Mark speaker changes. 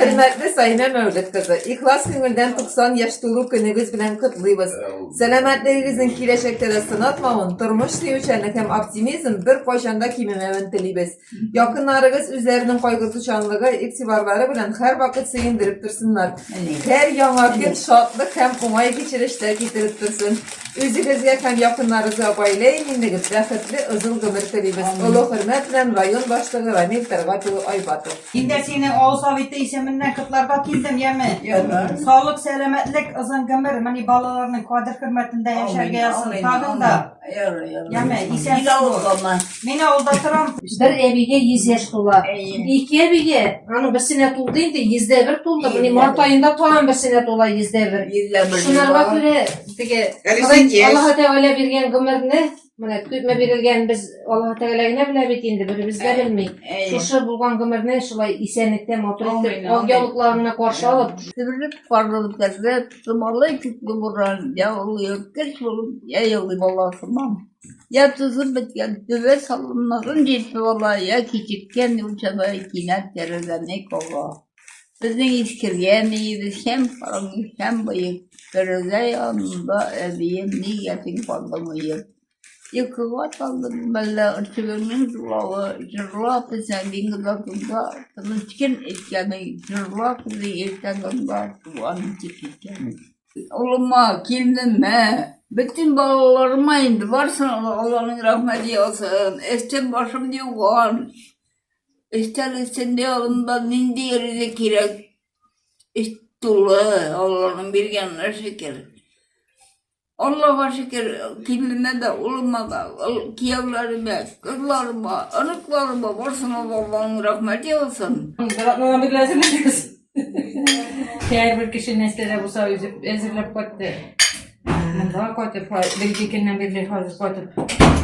Speaker 1: Хөрмәтле Саимә Мәүлет кызы, ихлас күңелдән 90 яшь тулу көнегез белән котлыйбыз. Сәламәтлегегезнең киләчәктә дә сынатмавын, тормыш сөючәнлек һәм оптимизм беркайчан да кимемәвен телибез. Якыннарыгыз үзләренең кайгыртучанлыгы, игътибарлары белән һәрвакыт сөендереп торсыннар. Һәр яңа көн шатлык һәм уңай кичерешләр китереп торсын. Үзегезгә һәм якыннарыгызга гаилә иминлеге, бәхетле озын гомер телибез. Олы хөрмәт белән район башлыгы Рамил Тәргать улы Айбатов.
Speaker 2: Мин дә сине авыл советы исеменнән котларга килдем, яме. Саулык, сәламәтлек, озын гомер, менә балаларның кадер-хөрмәтендә яшәргә язсын. Тагын да. Яме, исән сау бул. Мин авылда торам.
Speaker 3: Бер әбигә 100 яшь тула. Ике әбигә, аның берсенә тулды инде, 101 тулды. Менә март аенда тагын берсенә тула 101. Шунарга күрә теге Аллаһ Тәгалә биргән гомерне, менә күпме бирелгән без Аллаһ Тәгалә генә белә бит инде, беребез дә белми. Шушы булган гомерне шулай исәнлектә матур итеп, ак яулыкларыңны каршы алып,
Speaker 4: Себерлек парлы үткәрсә, томалы күкле буран, я улый өркеч булып, я елый бала сыман. Я тузып беткән түбә салымнарын җилпеп ала, я кичеккән юлчыдай кинәт тәрәзәне кага. Безнең искергән өебез һәм караңгы, һәм боек. Тәрәзә янында әбием, нигә син калдың оеп? Йокыга талдың мәллә орчыгыңның зулавы, җырлап эзәң диңгез артында, тыныч көн иткәнең, җырлап эзең иртә таңда, туган итеп киткәнең. Улыма, киленемә, бөтен балаларыма инде барысына да Алланың рәхмәте яусын. Өстем башым юган. Өстәл өстендә алында нинди ризык кирәк? Өс тулы, Алланың биргәненә шөкер. Аллага шөкер, киленемә дә, улыма да, кияүләремә, кызларыма, оныкларыма барысына да Алланың рәхмәте яусын.
Speaker 3: Бер атнадан бирле әзерләнәбез. Һәрбер кеше нәрсә дә булса үзе әзерләп кайтты. Монда кайтып, бер-ике көннән бирле хәзер кайтып.